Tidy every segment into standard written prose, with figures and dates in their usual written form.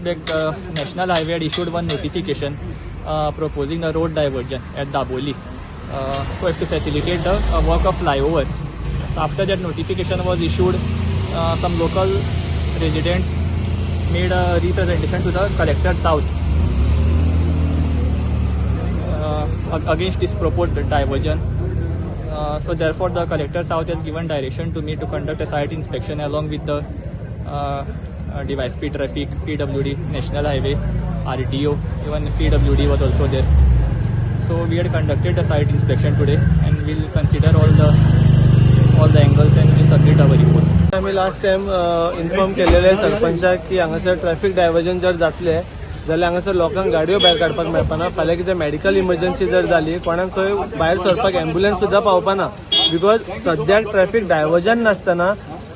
back, National Highway had issued one notification proposing a road diversion at Dabolim so as to facilitate the work of flyover. So after that notification was issued, some local residents made a representation to the Collector South against this proposed diversion. So therefore, the Collector South has given direction to me to conduct a site inspection along with the DYSP Traffic, PWD, National Highway, RTO, even PWD was also there. So we had conducted a site inspection today, and we'll consider all the angles and we'll submit our report. आमी last time inform केलेले सरपंचाक की हांगासर traffic diversion जर जातले जाल्यार हांगासर लोकांक गाडयो भायर काडपाक मेळपाना. फाल्यां कितें मेडिकल इमर्जन्सी जर जाली, कोणाक खंय भायर सरपाक एम्ब्युलन्स सुद्दां पावपाना, because सद्याक ट्रॅफिक डायवर्जन नासतना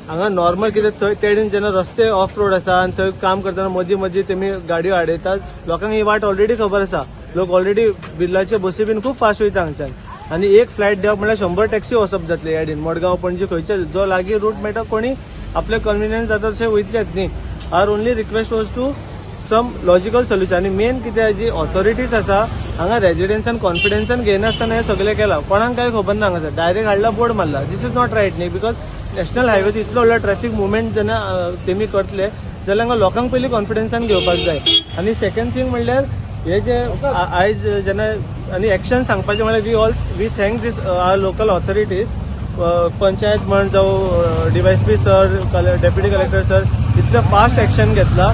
हांगा नॉर्मल कितें थंय तेडेन जेन्ना रस्ते ऑफ रोड आसा आनी थंय काम करतना मदीं मदीं तेमी गाडयो आडयतात. लोकांक ही वाट ऑलरेडी खबर आसा. लोक ऑलरेडी बिर्लाचे बसी बीन खूब फास्ट वयता हांगच्यान आनी एक फ्लायट देंवप म्हणल्यार 100 टॅक्सी वचप जातले याडीन. मडगांव, पणजी, खंयचे जो लागीं रूट मेळटा, कोणी आपले कन्विनियन्स जाता तशें वयतलेच न्ही. Our only request was to some logical solution. आनी मेन कितें, जी ऑथॉरिटीज आसा हांगा रेजिडेंट्सान कॉन्फिडन्सान घेयनासतना हें सगळें केलां. कोणाक कांय खबर ना. हांगासर डायरेक्ट हाडला, बोर्ड मारला. This is not right न्ही, because national highway इतलो व्हडलो ट्रॅफिक मुवमेंट जेन्ना तेमी करतले जाल्यार हांगा लोकांक पयलीं कॉन्फिडन्सान घेवपाक जाय. आनी सेकंड थींग म्हणल्यार हे जे आयज जेन्ना आनी एक्शन सांगपाचें म्हणल्यार we all, we thank this our local authorities, panchayat म्हण जावं, DYSP sir, deputy collector sir, इतलें फास्ट एक्शन घेतला.